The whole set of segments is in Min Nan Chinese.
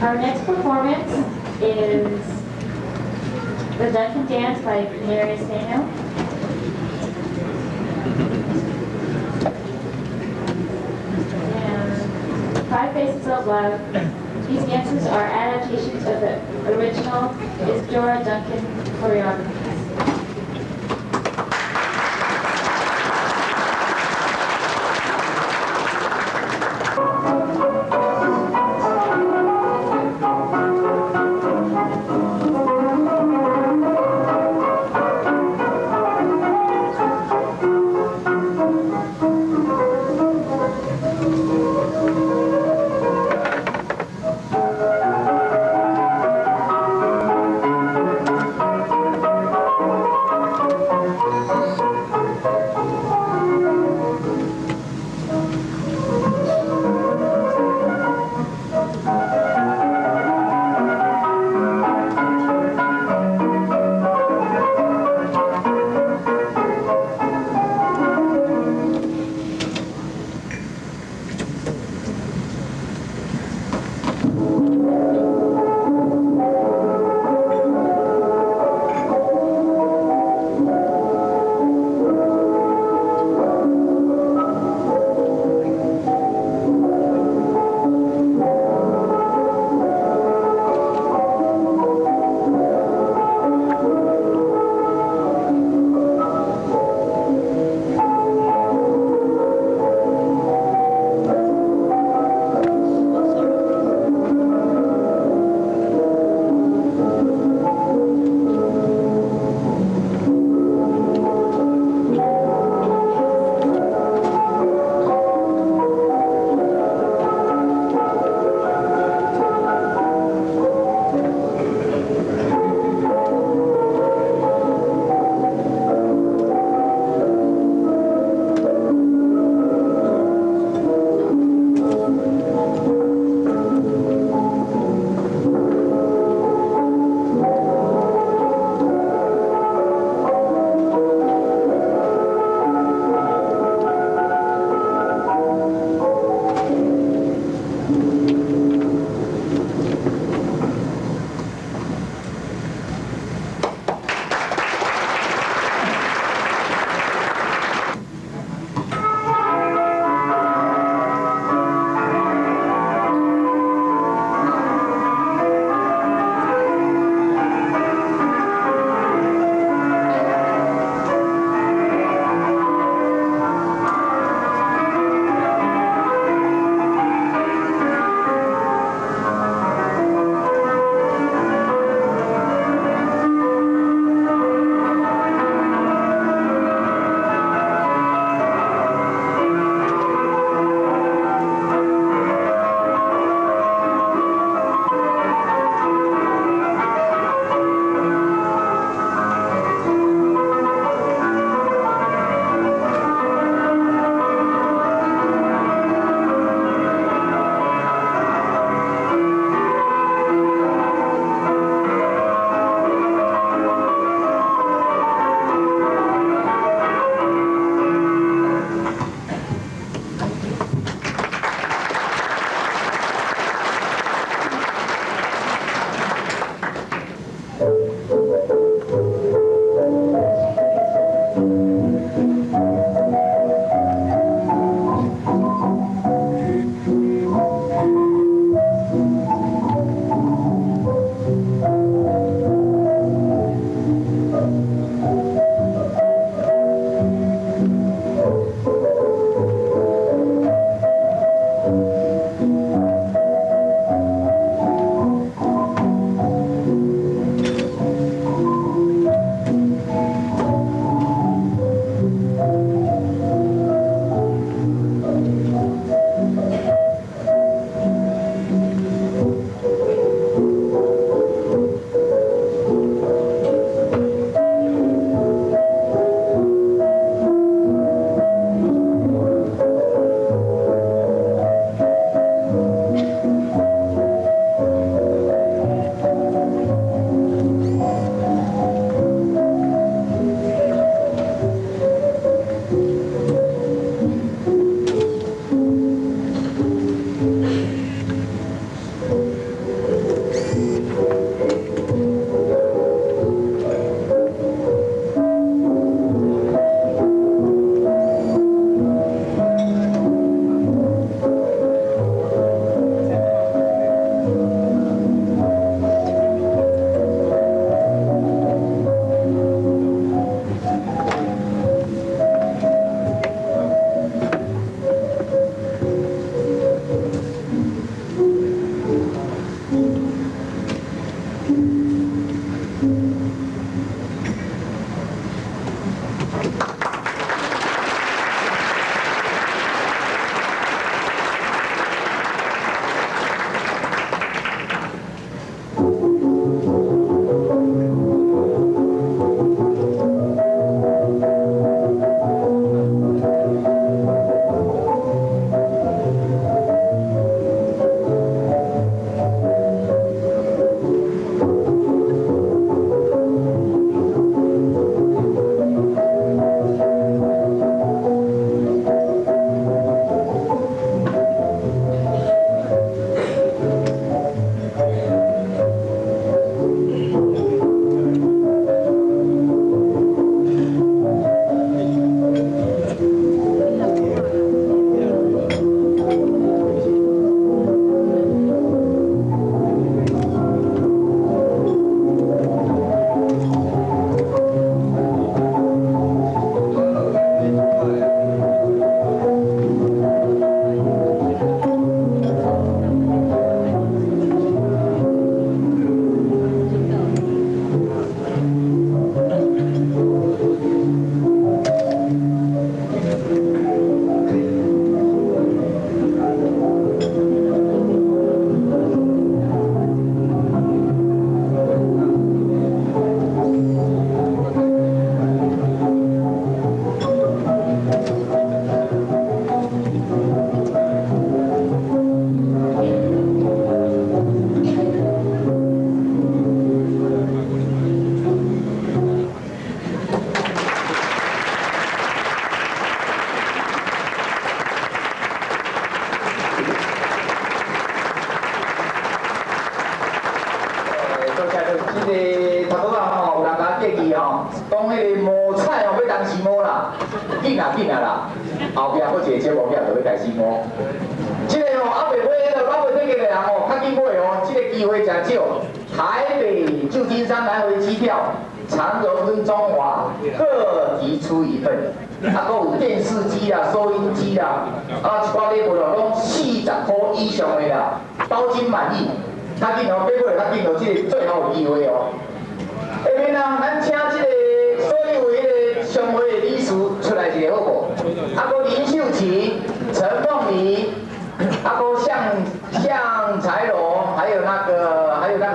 Our next performance is the Duncan Dance by Mary Sano. And Five Faces of Love. These dances are adaptations of the original Isadora Duncan choreography. 人心魔啦，緊啊緊啊啦，後壁閣一個節目了就欲開始摸。這個哦，猶未買彼个老尾的人哦，較緊買哦，這個機會誠少。台北舊金山來回機票，長榮跟中華各提出一份，啊，閣有電視機啦、收音機啦，啊，一寡禮物咯，攏40塊以上的啦，包金滿意。較緊哦，買買較緊哦，這個最好的機會哦。下面啊，咱請這個所有彼个商會的理事出來一個好無？啊，閣林秀琴、陳鳳玲，啊，閣向向才龍，還有那個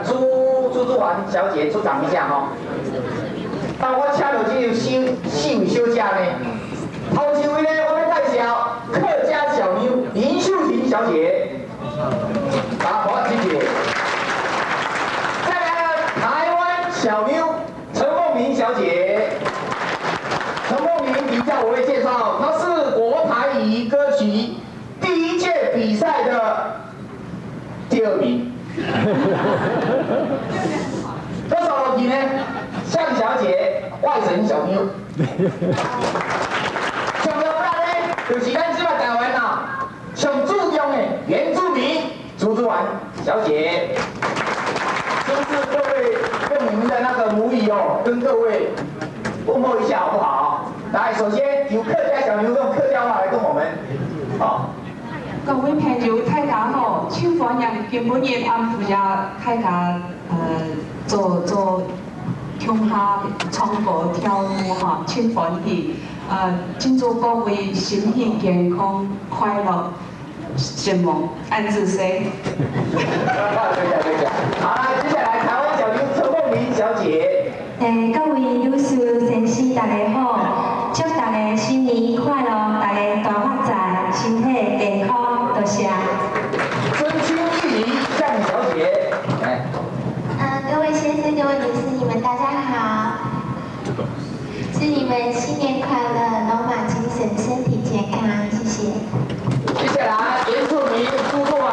朱朱環小姐出場一下吼。那我請到這個四位小姐呢，頭一位呢，我欲介紹客家小妞林秀琴小姐，好，我謝謝。再來呢，台灣小妞陳鳳玲小姐。陳鳳玲比較我會介紹，她是國台語歌曲第一屆比賽的第二名。多少問題呢？向小姐，外省小妞。上個呢，就是咱這馬台灣啊，上注重的原住民朱朱環小姐，是不是各位用你們的那個母語哦，跟各位問候一下好不好？來，首先由客家小妞用客家話來跟我們，好。各位朋友，大家好！請歡迎今晡日暗晡日大家做做聽下唱歌跳舞哈，真歡喜！慶祝各位身體健康、快樂、幸福、安子生。對的對的。好，來，接下來台灣小妞陳鳳玲小姐。各位女士、先生，大家好！祝大家新年快樂，大家大發財，身體健康，多謝。尊親玉儀向小姐。來。各位先生、各位女士，你們大家好。祝你們新年快樂，龍馬精神，身體健康，謝謝。接下來原住民朱朱環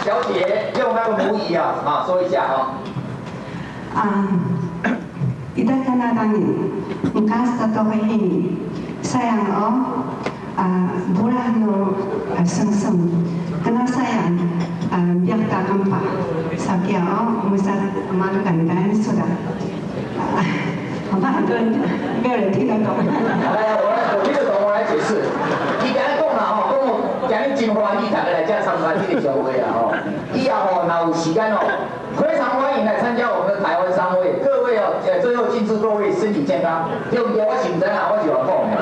小姐用那個母語啊啊說一下啊。啊，伊達加那當你，卡斯多會hin，sayang oh, ah bulah no seng seng, kena sayang, ah biar tak hampa, sakia oh musa malu kan dan sudah. 恐怕很多人沒有人聽得懂。來，我聽得懂，我來解釋。伊今日講啦吼，講我今日真歡喜大家來這參加這個聚會啊吼。以後吼，若有時間哦，非常歡迎來參加我們的台灣商會。各位哦，最後敬祝各位身體健康。對不對？我是毋知啦，我是亂講的。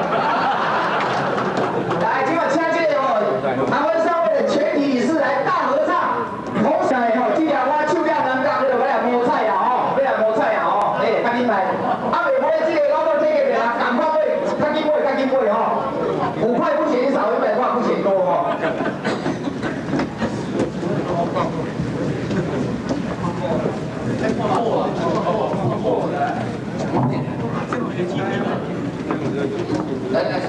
來，今晚請這個哦，台灣商會的全體理事來大合唱。同時吼，這條我手掠兩角，你就欲來摸彩啊吼，欲來摸彩啊吼，哎，趕緊來。啊，未買這個老闆這個的啊，趕快買，較緊買，較緊買吼。5塊不嫌少，100塊不嫌多吼。來來。